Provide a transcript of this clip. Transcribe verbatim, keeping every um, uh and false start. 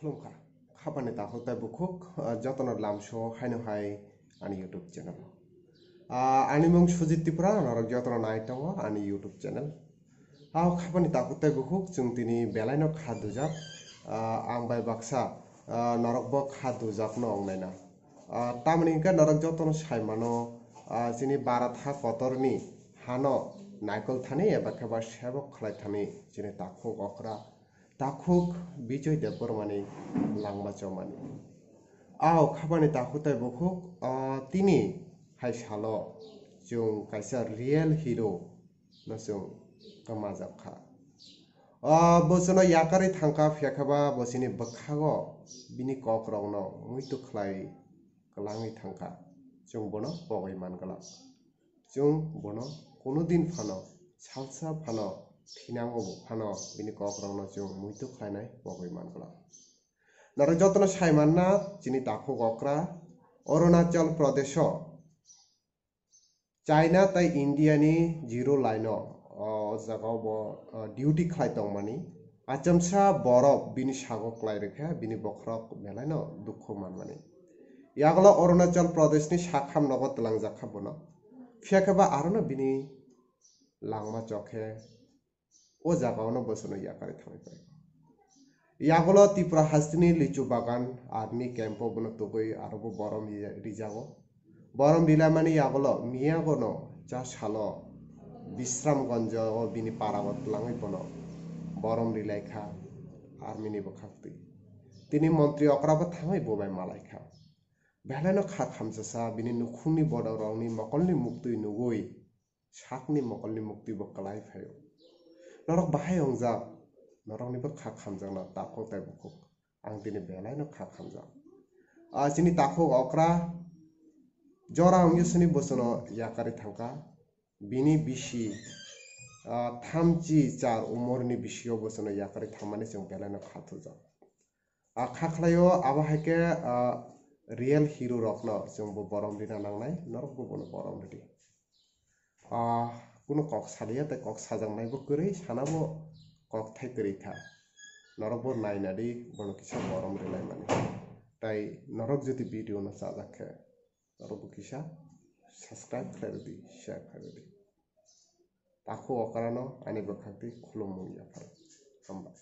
Khulumkha. Khapani takhuk tei bukhuk, ah, jotono lamso haino hai ani YouTube channel. Ah, ani mung Sujit Tripura, norok jotono nai tongo ani YouTube channel. Ah, khapani takhuk tei bukhuk, chwng tini belaino kha dujak, ah, ang bai baksa, ah, norokbo kha dujakno ongnaina. Ah, tamoni hwnkhe norok jotono saimano, ah, chini Bharat ha kotorni hano naikol thani eba khe ba sebok khlai thani chini takhuk okra, takhuk Bijoy Debbarmani langma chomani. Ao khapani takhuk tei bukhuk, ah, tini hai salo chwng kaisa real hero no chwng kwmajak kha. Ah, bo chwngno yakarwi thangkha, phiya khe ba bo chini bwkhago bini kokrokno muitu khlai kwlangwi thangkha. Chwng bono pogwi man glak. Chwng bono kunu din phano, salsa phano, thinango bo phano bini kokrokno chwng muitu khlainai pogwi man glak. Norok jotono sai manna chini takhuk okra Arunachal Pradesho China tei India ni zero line o, o jaga o bo, o, duty khlai tongmani. Achomsa borok bini sago klai rwkha, bini bokhorok belaino dukhu manmani. Yagulo Arunachal Pradesh ni sakham nogo twlangjakha bono. Phiya khe ba arono bini langma chokhe o jaga ono bosono yakarwi thangwi pai. Yagulo Tripura hasteni lichu bagan army camp o bono tugwi aro bo borom ri-, rijago. Borom rilaimani yagulo miyagono cha salo Bisramganj o bini parago twlangwi bono borom rilaikha army ni bwkhaktwi. Tini montri okra bo thangwi bo bai malaikha. Belaino kha khamjasa bini nukhungni bodorokni mokolni muktwi nugwi sakni mokolni muktwi bo kwlai phaio. Norok bahai wngjak, norokni bo kha khamjakna takhuk tei bukhuk. Ang tini belaino kha khamjak. Ah, chini takhuk okra jora wngya sini bosono yakarwi thangkha. Bini bisi, ah, thamchi char umorni bisio bosono yakarwi thangmani chwng belaino kha thujak. Ah, kha khlaio, abo hai khe, ah, real hero rokno chwng bo borom rina nangnai, norok bo bono borom ridi. Ah, kunu kok saliya tei kok sajaknai bo kwrwi, sana bo kok thai kwrwi kha. Norok bo naina di, bono kisa borom rilai mani. Tai norok jodi video no chajak khe, norok bo kisa subscribe khlai ridi, share khlai ridi. Takhuk okrano ani bwkhak di khulumung yaphar. Hambai.